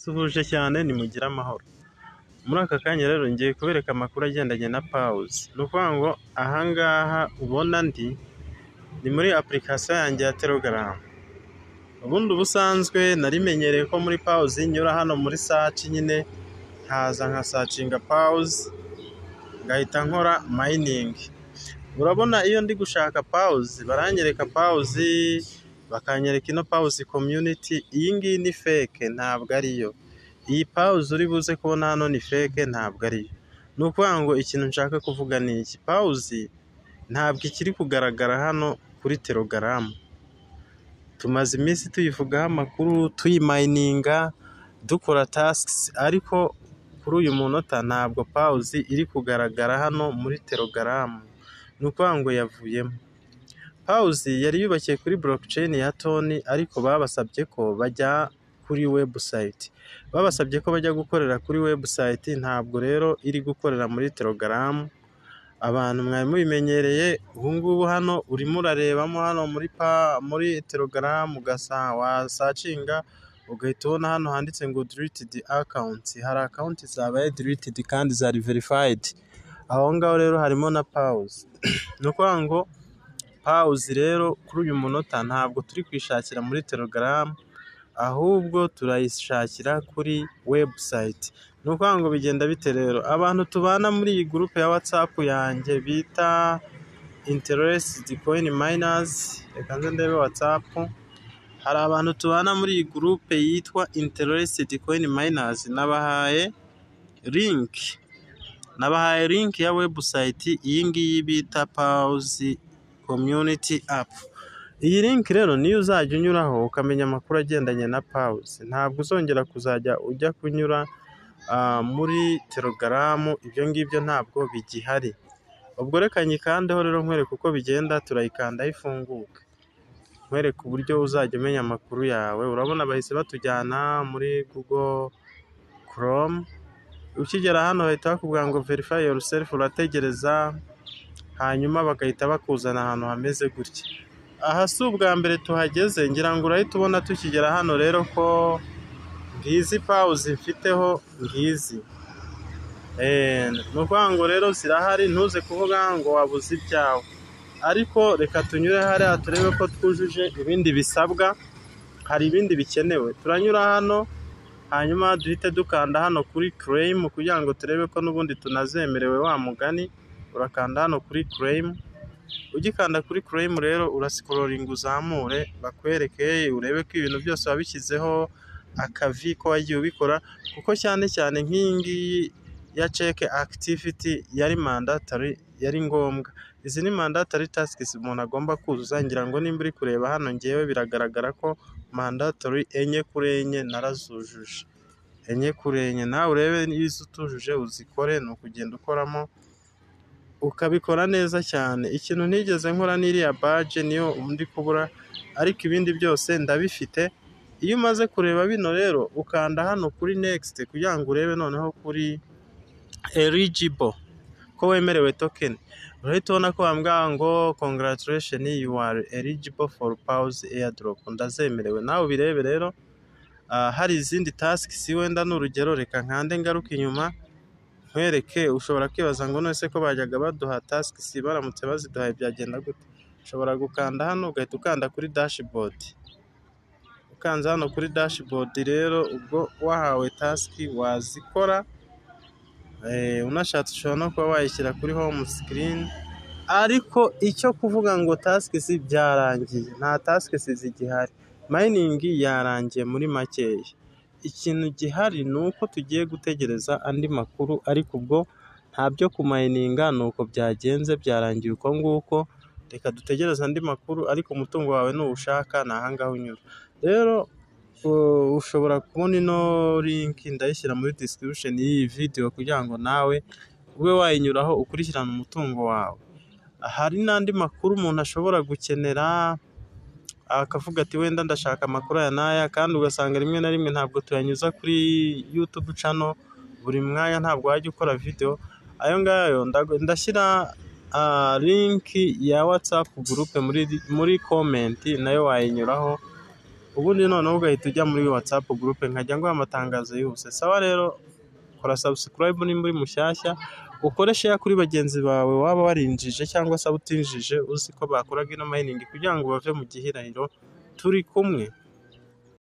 Ndabasuhuje cyane, nimugire amahoro. Muri aka kanya rero ngiye kubereka amakuru agendanye na Paws. Ni ukuvuga ngo aha ngaha ubona ndi, ni muri application yanjye ya Telegram. Ubundi ubusanzwe nari menyereye ko muri Paws nyura hano muri search nyine, nkaza nkasearchinga Paws, ngahita nkora mining. Urabona iyo ndi gushaka Paws, baranyereka Paws, bakanyereka ino Paws community, iyi ngiyi ni fake, ntabwo ariyo. Iyi Paws uri buze kubona hano ni fake, ntabwo ariyo. Ni ukuvuga ngo ikintu nshaka kuvuga ni iki: Paws ntabwo ikiri kugaragara hano kuri Telegram. Tumaze iminsi tuyivugaho amakuru, tuyimininga, dukora tasks, ariko kuri uyu munota ntabwo Paws iri kugaragara hano muri Telegram. Ni ukuvuga ngo yavuyemo. Paws yari yubakiye kuri blockchain ya TON, ariko babasabye ko bajya kuri website. Babasabye ko bajya gukorera kuri website, ntabwo rero iri gukorera muri Telegram. Abantu mwari mubimenyereye, ubu ngubu hano urimo urarebamo hano muri Telegram, wasearchinga ugahita ubona hano handitse ngo deleted account. Hari account zabaye deleted kandi zari verified. Aho ngaho rero harimo na Paws. Ni ukuvuga ngo Paws rero kuri uyu munota ntabwo turi kuyishakira muri Telegram, ahubwo turayishakira kuri website. Ni ukuvuga ngo bigenda bite rero? Abantu tubana muri iyi group ya WhatsApp yanjye bita Interested Coin Miners, reka nze ndebe WhatsApp, hari abantu tubana muri iyi group yitwa Interested Coin Miners, nabahaye link ya website iyi ngiyi bita Paws Community App. Iyi link rero niyo uzajya unyuraho ukamenya amakuru agendanye na Paws. Ntabwo uzongera kuzajya ujya kunyura muri Telegram, ibyo ngibyo ntabwo bigihari. Ubwo reka nyikandeho rero nkwereke uko bigenda, turayikandaho ifunguke. Nkwereke uburyo uzajya umenya amakuru yawe. Urabona bahise batujyana muri Google Chrome, ukigera hano bahita bakubwira ngo "Verify yourself", urategereza hanyuma bagahita bakuzana ahantu hameze gutya. Aha si ubwa mbere tuhageze, ngira ngo urahita ubona tukigera hano rero ko ngizi Paws mfiteho ngizi. Ni ukuvuga ngo rero zirahari, ntuze kuvuga ngo wabuze ibyawe. Ariko reka tunyure hariya turebe ko twujuje ibindi bisabwa, hari ibindi bikenewe. Turanyura hano hanyuma duhite dukanda hano kuri claim kugira ngo turebe ko n'ubundi tunazemerewe wa mugani. Urakanda hano kuri claim, ugikanda kuri claim rero urascrollinga uzamure bakwereke, urebe ko ibintu byose wabishyizeho akavi ko wagiye ubikora, kuko cyane cyane nk'iyi ngiyi ya check activity yari mandatory, yari ngombwa. Izi ni mandatory tasks umuntu agomba kuzuza. Ngira ngo nimba uri kureba hano ngewe biragaragara ko mandatory 4 kuri 4 narazujuje. 4 kuri 4, nawe urebe izo utujuje uzikore, ni ukugenda ukoramo ukabikora neza cyane. Ikintu ntigeze nkora ni iriya badge, niyo ndi kubura, ariko ibindi byose ndabifite. Iyo umaze kureba bino rero ukanda hano kuri next kugira ngo urebe noneho kuri eligible ko wemerewe token. Urahita ubona ko bambwira ngo "Congratulations, you are eligible for Paws airdrop". Ndazemerewe, nawe ubirebe rero. Hari izindi tasks wenda ni urugero, reka nkande ngaruke inyuma nkwereke. Ushobora kwibaza ngo none se ko bajyaga baduha tasks, baramutse baziduhaye byagenda gute? Ushobora gukanda hano ugahita ukanda kuri dashboard. Ukanze hano kuri dashboard rero, ubwo wahawe task wazikora, unashatse ushobora no kuba wayishyira kuri home screen. Ariko icyo kuvuga ngo tasks byarangiye, nta tasks zigihari, mining yarangiye muri makeya. Ikintu gihari ni uko tugiye gutegereza andi makuru, ariko ubwo nta byo kumininga, ni uko byagenze, byarangiye uko nguko. Reka dutegereze andi makuru, ariko umutungo wawe nuwushaka ni aha ngaha unyura. Rero ushobora kubona ino link, ndayishyira muri description y'iyi video kugira ngo nawe ube wayinyuraho ukurikirane umutungo wawe. Hari n'andi makuru umuntu ashobora gukenera akavuga ati wenda ndashaka amakuru aya n'aya, kandi ugasanga rimwe na rimwe ntabwo tuyanyuza kuri YouTube channel buri mwanya, ntabwo wajya ukora video. Ayo ngayo ndashyira link ya WhatsApp group muri comment, nayo wayinyuraho. Ubundi noneho ugahita ujya muri WhatsApp group, nkajya nguha amatangazo yose. Sawa rero, kora subscribe nimba uri mushyashya, ukore share kuri bagenzi bawe waba warinjije cyangwa se abo utinjije uzi ko bakoraga ino mining kugira ngo bave mu gihirahiro. Turi kumwe.